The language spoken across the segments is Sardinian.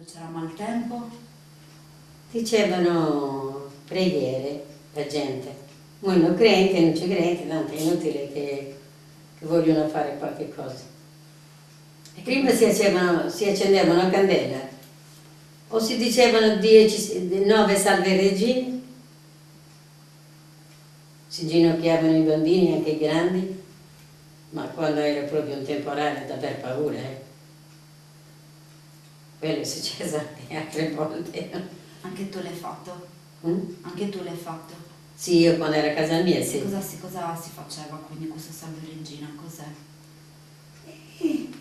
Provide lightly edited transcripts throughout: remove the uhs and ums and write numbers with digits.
c'era maltempo? Dicevano preghiere la gente. Moi non creente, non ci creente, tanto è inutile che che vogliono fare qualche cosa. Prima si accendevano, si accendeva una candela o si dicevano 10, 9 salve regine, si inginocchiavano i bambini, anche i grandi, ma quando era proprio un temporale da aver paura, eh. Quello è successo anche altre volte. Anche tu l'hai fatto? Mm? Anche tu l'hai fatto? Sì, io quando ero a casa mia, sì. Cosa si faceva quindi questo Salve Regina? Cos'è?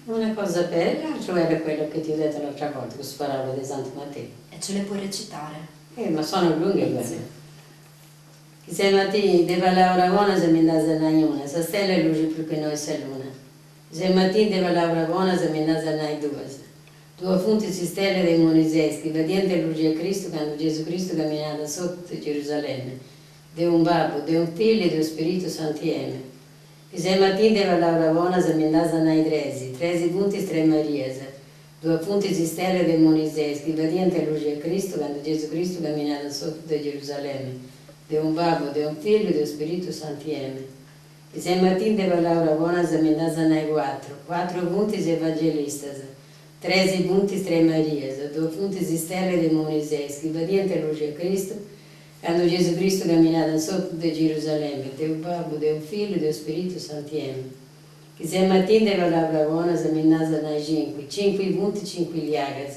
Una cosa per l'altro era quello che ti ho detto l'altra volta, queste parole di Santo Matteo. E ce le puoi recitare? Ma sono lunghe quelle. Chi sei Mattì deve laura buona se mi dà nai una, sa stella è luce più che noi sa luna. Chi sei Mattì deve laura buona se mi dà nai due. Due funti si stelle dei Moniseschi, vediente luce a Cristo quando Gesù Cristo camminava sotto Gerusalemme. De un babbo, de un figlio e dello Spirito Santieme. Chi sei Mattì deve laura buona se mi dà nai tresi, tresi punti tre Marias. Due punti si stelle dei Moniseschi, vediente luce a Cristo quando Gesù Cristo camminava sotto Gerusalemme. De un babbo, de un figlio e dello Spirito Santieme. Chi sei Martin deve laura buona se mi dà nai quattro, quattro punti evangelistas. Tresi punti tre Marias, due punti stelle dei Moniseschi, vediente luce a Cristo, quando Gesù Cristo camminava sotto de Gerusalemme, de un babbo, de un figlio e dello Spirito Santieme. Chi sei Martin deve laura buona se mi dà nai cinque, cinque punti, cinque liagas.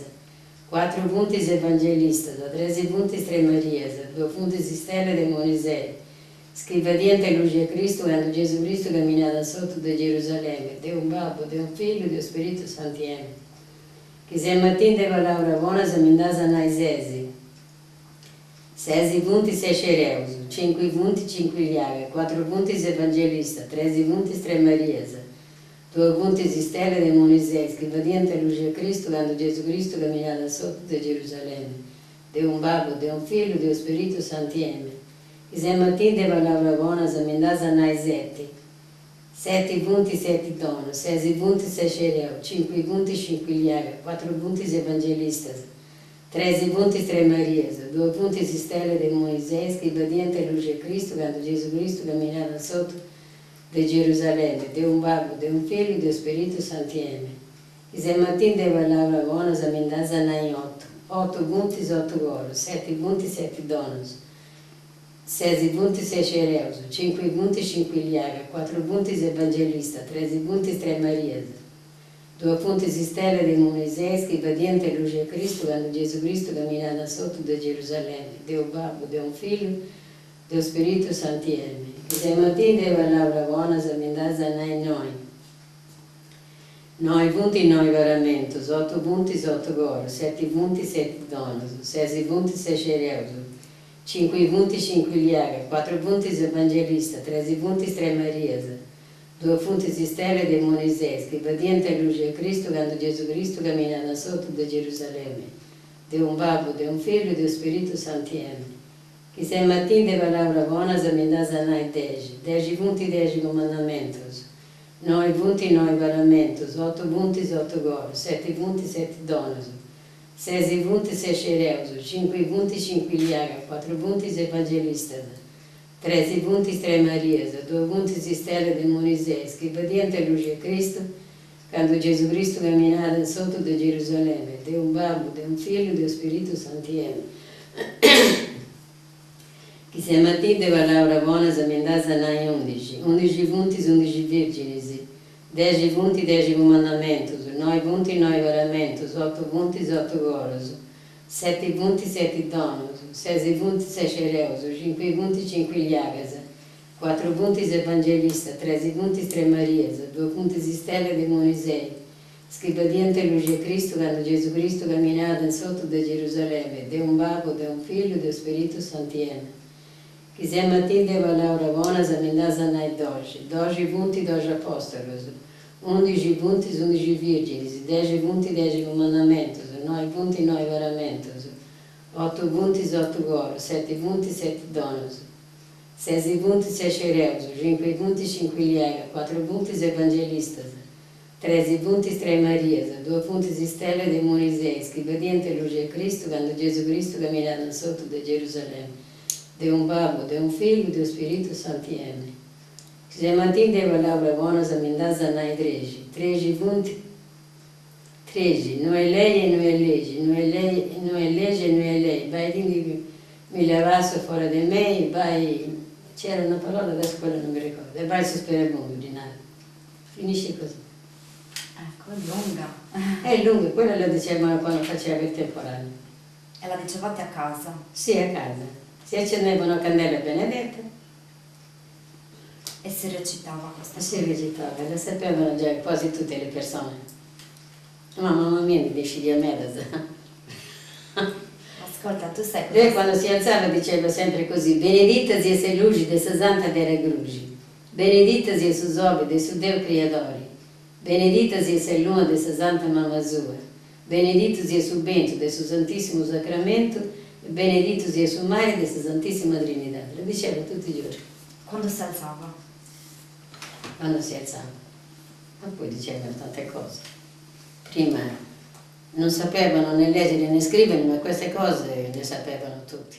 Quattro punti evangelistas, tresi punti tre Marias, due punti stelle dei Monisei. Scrivadiente luce a Cristo quando Gesù Cristo camminava sotto de Gerusalemme, de un babbo, de un figlio e dello Spirito Santieme. Chi sei Martin deve laura buona se mi dà nai sesi. Sesi punti sei cereus, cinque punti cinque liaga, quattro punti evangelista, tresi punti tre Marias. Due punti stelle dei Monisei, scrivadiente luce a Cristo quando Gesù Cristo camminava sotto de Gerusalemme. De un babbo, de un figlio e dello Spirito Santieme. Chi sei Martin deve laura buona se mi dà nai sette. Sette punti sette dono, sei punti sei cereo, cinque punti cinque liaga, quattro punti evangelistas, tresi punti tre Marias, due punti stelle dei Moisés, scrivadiente luce a Cristo quando Gesù Cristo camminava sotto de Gerusalemme, de un babbo, de un figlio e dello Spirito Santieme. Chi sei Martin deve laura buona se mi dà nai otto, otto punti otto goro, sette punti sette donos. Sesi punti sei cereus, cinque punti cinque liaga, quattro punti evangelista, tresi punti tre Marias. Due punti stelle dei Moniseschi, vediente luce a Cristo quando Gesù Cristo camminava sotto de Gerusalemme, de un babbo, de un figlio, dello Spirito Santieme. Chi sei Martin deve laura buona se mi dà nai noi. Nove punti nove varamentos, otto punti otto goro, sette punti sette donos, sei punti sei cereus, cinque punti cinque liaga, quattro punti evangelista, tresi punti tre Marias, due punti stelle dei Moniseschi, vediente luce a Cristo quando Gesù Cristo camminava sotto de Gerusalemme, de un babbo, de un figlio e dello Spirito Santieme. Chi sei Martin deve laura buona se mi dà nai deci, deci punti deci comandamentos, nove punti nove varamentos, otto punti otto goro, sette punti sette donos, sei punti sei cereus, cinque punti cinque liaga, quattro punti evangelistas, tresi punti tre Marias, due punti stelle dei Moniseschi, vediente luce a Cristo, quando Gesù Cristo camminava sotto de Gerusalemme, de un babbo, de un figlio e dello Spirito Santieme. Chi sei Martin deve laura buona se mi dà nai undici, undici punti undici virgini, deci punti deci comandamentos, nove punti nove varamentos, otto punti otto goros, sette punti sette donos, sei punti sei cereus, cinque punti cinque liagas, quattro punti evangelista, tresi punti tre Marias, due punti stelle dei Monisei, scrivadiente luce a Cristo quando Gesù Cristo camminava sotto de Gerusalemme, de un babbo, de un figlio e dello Spirito Santieme. Chi sei Martin deve laura buona se mi dà nai doci, doci punti doci apostolos, undici punti undici virgini, deci punti deci comandamentos, nove punti nove varamentos, otto punti otto goro, sette punti sette donos, sei punti sei cereus, cinque punti cinque liaga, quattro punti evangelistas, Tresi funt is Tres Marias, duas funt is istellas de Munisei chi fadiant luxi a Cristu candu Gesu Cristu caminàt in s'ortu de Gerusalemme. Deus Babbu, Deus Fillu, Deus Spiritu Santi Amen. Chi ses Martin deu a laura bona sa mi nd'as a nai trexi, trexi funt trexi, no est lei e no est lexi, no est lei no est lexi e no est lei, bai-ti-ndi milla passus fora de mei, bai, c'era una parola adesso quella non mi ricordo, e bai su sperabundu ddi narat. Finisce così. Ecco, è lunga. È lunga, quella la dicevano quando faceva il temporale. E la dicevate a casa? Sì, a casa. Si accendeva una candela benedetta. E si recitava questa E si recitava, e la sapevano già quasi tutte le persone. Ma mamma mia ndi scidiat medas. Ascolta, tu sai cosa... Lei quando si alzava diceva sempre così, Beneditta sia sa luxi de sa Santa Vera Gruxi, beneditta sia su soli de su Deu Criadori, beneditta sia sa luna de sa Santa Mama sua, benedittu sia su bentu de su Santissimu Sacramentu e benedittu sia su mari de sa Santissima Trinidade. Lo diceva tutti i giorni. Quando si alzava? Quando si alzava. Ma poi dicevano tante cose. Prima non sapevano né leggere né scrivere, ma queste cose le sapevano tutti.